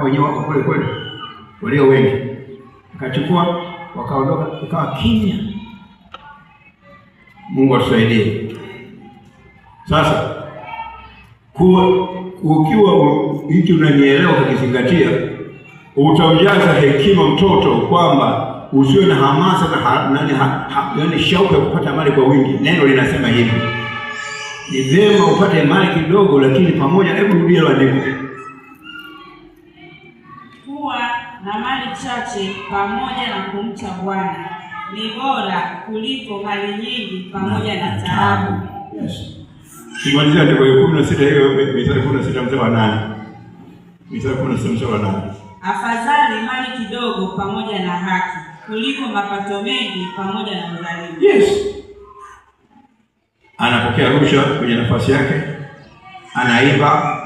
Nao wenyewe wako kule kule walio wengi. Akachukua wakaondoka, ikawa kimya. Mungu atusaidie. Sasa kuwa ukiwa hiki unanielewa ukizingatia, utamjaza hekima mtoto kwamba usiwe na hamasa na yaani shauku ya kupata mali kwa wingi. Neno linasema hivi, ni vyema upate mali kidogo, lakini pamoja. Hebu rudia andiko. Kuwa na mali chache pamoja na kumcha Bwana ni bora kuliko mali nyingi pamoja na taabu. Yes. Tumalizia andiko hiyo 16 hiyo, Mithali 16 mstari wa 8. Mithali 16 mstari wa 8. Afadhali mali kidogo pamoja na haki kuliko mapato mengi pamoja na udhalimu. Yes. Anapokea rushwa kwenye nafasi yake, anaiba,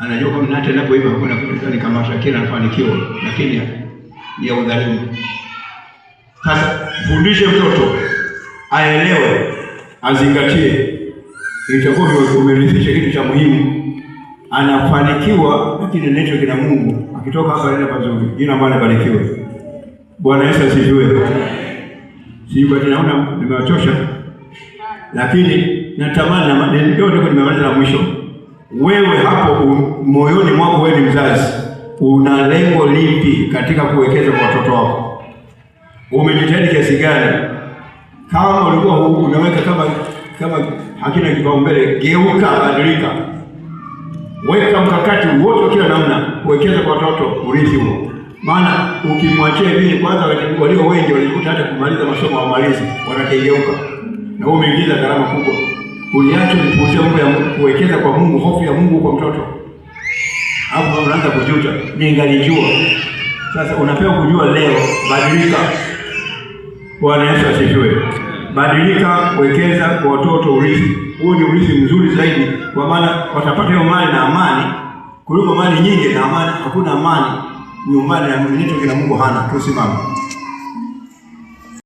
anajua kama hata anapoiba hakuna kitu kanikamata, kila anafanikiwa, lakini ni ya udhalimu. Sasa fundishe mtoto aelewe, azingatie, itakuwa umerithisha kitu cha muhimu. Anafanikiwa, lakini network na Mungu, akitoka hapa anaenda pazuri. Jina Bwana barikiwe. Bwana Yesu asifiwe. Sijui naona nimewachosha, lakini natamani na ndio nimemaliza la mwisho. Wewe hapo moyoni mwako, wewe ni mzazi, una lengo lipi katika kuwekeza kwa watoto wako? Umejitahidi kiasi gani? Kama ulikuwa unaweka kama hakina kipaumbele, geuka, badilika. Weka mkakati wote kila namna kuwekeza kwa watoto urithi huo. Maana ukimwachia hivi, kwanza walio wengi walijikuta hata kumaliza masomo hawamalizi, wanakengeuka. Na wewe umeingiza gharama kubwa. Uliacha ulipuuzia mambo ya kuwekeza kwa Mungu, hofu ya Mungu kwa mtoto. Hapo unaanza kujuta, ningalijua. Sasa unapewa kujua leo, badilika. Bwana Yesu asifiwe. Badilika, wekeza kwa watoto urithi. Huo ni urithi mzuri zaidi, kwa maana watapata hiyo mali na amani kuliko mali nyingi na amani. Hakuna amani nyumbani na mwenyewe kina Mungu hana. Tusimame.